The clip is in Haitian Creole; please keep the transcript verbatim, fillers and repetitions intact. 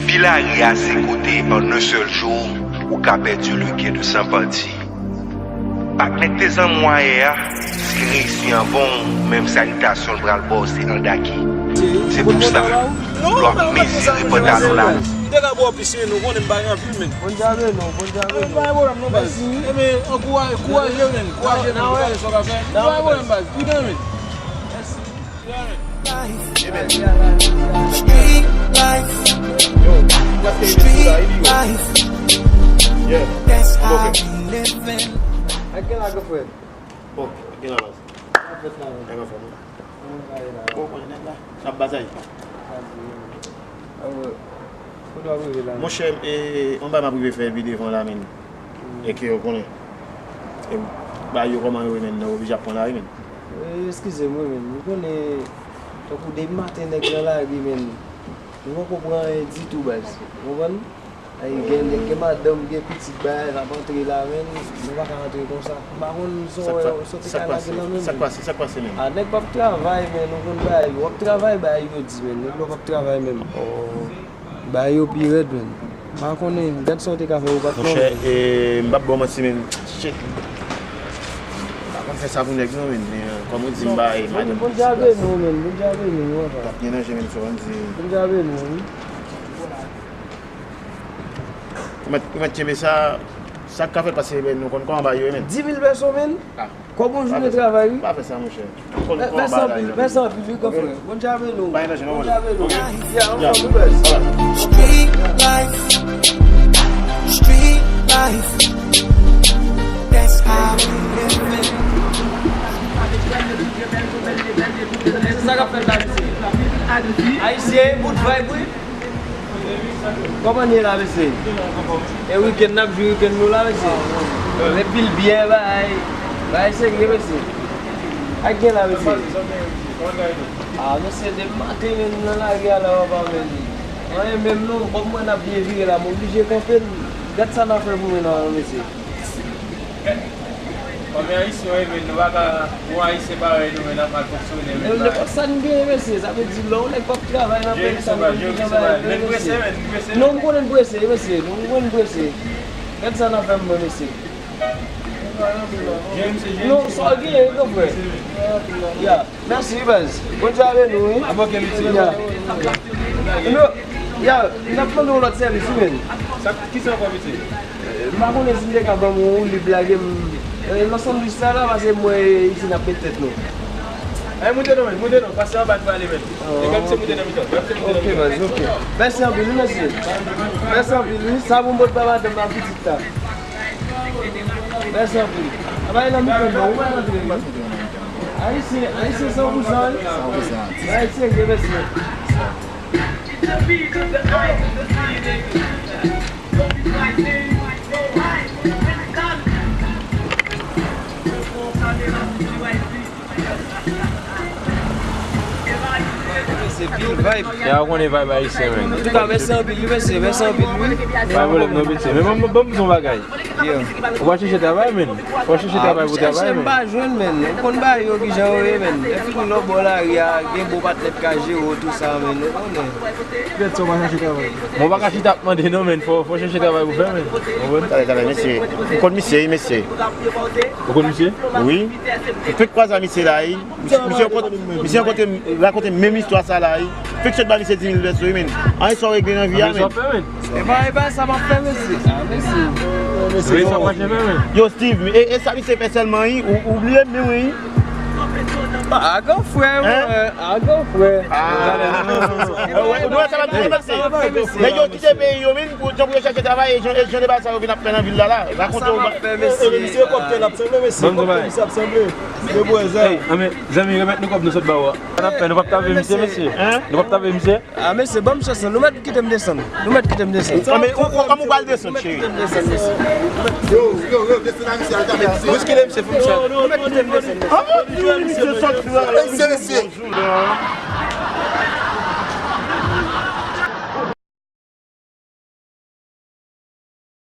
Pilari a se kote, en un seul jour, ou ka pèdi le gain de san pati. Ak nèg te zanmi w ayè a, si l reyisi anvan w, menm salitasyon l pral ba w se andaki. Se pou sa, lè w ap mezire pantalon la. M te ka ba w plis, men nou konnen m pa gen anpil, men. Bonn djab nou, bonn djab nou. Pa gen pwoblèm non, baz. Ebyen, ankouraje, kouraje, men. Kouraje, men. Kouraje sa w ka fè. Pa gen pwoblèm, baz. Tout bon, men. Mèsi. Street life. Street life. That's how we living. Ak gen la, gran frè? Bon, ak gen la, baz. Sa fèt la, men? Nèg anfòm, wi. Kòman w ye la? Bon, konnen nèg la. N ap batay. Sa di, men. Alò, kote w ap rive la, men? Monchè, e, yon bagay m ap rive fè epi devan la, men. Hmm. E ke yo konnen. E, bagay yo kòman yo ye, men, nan oblije ap pran la, wi, men. E, eskize m, wi, men. Ou konnen, tankou depi maten nèg nan lari, men. Nou poko pran anyen ditou, baz. Ou konprann? Ay, gen, gen madanm, gen pitit, bagay, l ap antre la, men. Nou pa ka antre konsa. M pa konn si w wè, si w te ka lage nan men m. Sa k pase, sa k pase, men? A, nèg p ap travay, men. Ou konn bagay yo. W ap travay, bagay yo di, men. Nèg yo p ap travay, men. Oh. Bagay yo pi rèd, men. M pa konnen, gad sa w te ka fè, ou pa t... Monchè, e, m p ap ba w manti, men. Shit. M pa konn fè sa pou nèg, non, men. Men, kòm ou di, m bay, madanm. Bondye a beni w, men. Bondye a beni w, anfè. T ap gen danje, men, sa w konn di. Bondye a beni w, wi. Ou mèt, ou mèt kenbe sa, sa k ka fèt pase, men, nou konn kòman bagay yo ye, men. Dis mil pèso, men. Ah. Kòb yon jounen travay, wi. Pa fè sa, monchè. Mè-, mèsi anpil, mèsi anpil, wi, gran frè. Bondye a beni w. Bondye a beni w. Yeah, anfòm, wi, baz. Street life. Street life. That's how we living. Se sa k ap fèt la, mesye. Ayisyen, bout vibe, wi. Kòman n ye la, mesye? E wikenn, n ap jwi wikenn nou la, mesye. Men pil byè, bay. Bay serye, mesye. Ak gen la, mesye. A, mesye, depi maten, men, m nan lari a la, w ap ap, men. Anyen menm non, kòm mwen n ap byen vire la, m oblije kanpe l. Gad sa n ap fè pou mwen la, mesye. Kòm Ayisyen, wi, men nou pa ka, bon, Ayisyen parèy nou, men n ap mal fonksyone, men. Men nenpòt sa n genyen, mesye, sa vle di, lè yon nèg p ap travay nan peyi sa, nou konn kijan bagay yo ye, mesye. Non, m konnen n prese, mesye, nou, m konnen n prese. Gad sa n ap fè m, mwen, mesye. Non, sa w genyen, wi, gran frè. Ya. Mèsi, wi, baz. Bondye avè nou, wi. Ap oke, mesye. Ya. Nou, ya, n ap mande yon lòt sèvis, wi, men. Sa, kisa ankò, mesye? M pa konnen si n te ka ban m yon woulib lage m, e, nan sandwich sa la, paske m wè isi n ap met tèt nou. Ay, moute non, men, moute non, pase anba n prale, men. Oh, nèg ap se moute nan mitan, nèg ap se moute nan mitan. Ok, baz, ok. Mèsi anpil, wi, mesye. Mèsi anpil, wi. Sa pou m pot ba madanm ak pitit la. Mèsi anpil. A bay nan mikwo non, ou pa rantre wi. Ayisyen, Ayisyen san pou san wi. San pou san. Ayisyen gen mèsi. Se pil vibe. Ya, ou konnen vibe ayisyen, men. Antouka, mèsi anpil, wi, mesye. Mèsi anpil, wi. Pa pwoblèm, non, mesye. Men, men, men, ban m di yon bagay. Yeah. Ou pa chèche travay, men. Ou pa chèche travay pou travay, men. M pa jwenn, men. Ou konn bagay yo kijan yo ye, men. Lè fini lòtbò lari a, gen bon patnè k ka jere w, tou sa, men. Ou konnen. Pèt sa w pa chèche travay. Mwen pa ka chita ap mande non, men. Fò, fò chèche travay pou fè, men. Ou konprann? Talè, talè, mesye. M konn misye, wi, mesye. Ou konn misye? Wi. M fèk kwaze a misye la, wi. Misye, misye rakonte, misye rakonte m, rakonte m menm istwa sa la, wi. Fèk sot ba misye dis mil pèso, wi, men. Anyen sa w regle nan vi a, men. Anyen sa w fè, men. E pa, e pa sa m ap fè, mesye. A, mesye. Anyen sa w mache fè, men. Yo, Steve, e, e sa misye fè sèlman, wi. Ou, ou bliye m, men, wi. A, gran frè, wi. A, gran frè. A. Ou wè sa m ap di, mesye. Nèg yo kite peyi yo, men, pou, pou yo chèche travay, e jan, e jan de bagay sa yo vin ap fè nan vil la, la. Rakonte w. Mesye, kòb tè l ap sanble, mesye. Kòb tè misye ap sanble. Hey, anben, zanmi, remèt nou kòb nou sot ba ou a. Sa n ap fè, nou p ap tape misye, mesye. Nou p ap tape misye. A, mesye, ban m chans lan. Nou mèt kite m desann. Nou mèt kite m desann. Anben, ou, ou, kòman ou pral desann, cheri? Nou mèt kite m desann, mesye. Yo, yo, yo, desann a misye, al tape misye. Jis kite misye, fè m chans. Nou mèt kite m desann, mesye. Anben, misye sot la. Mesye, mesye.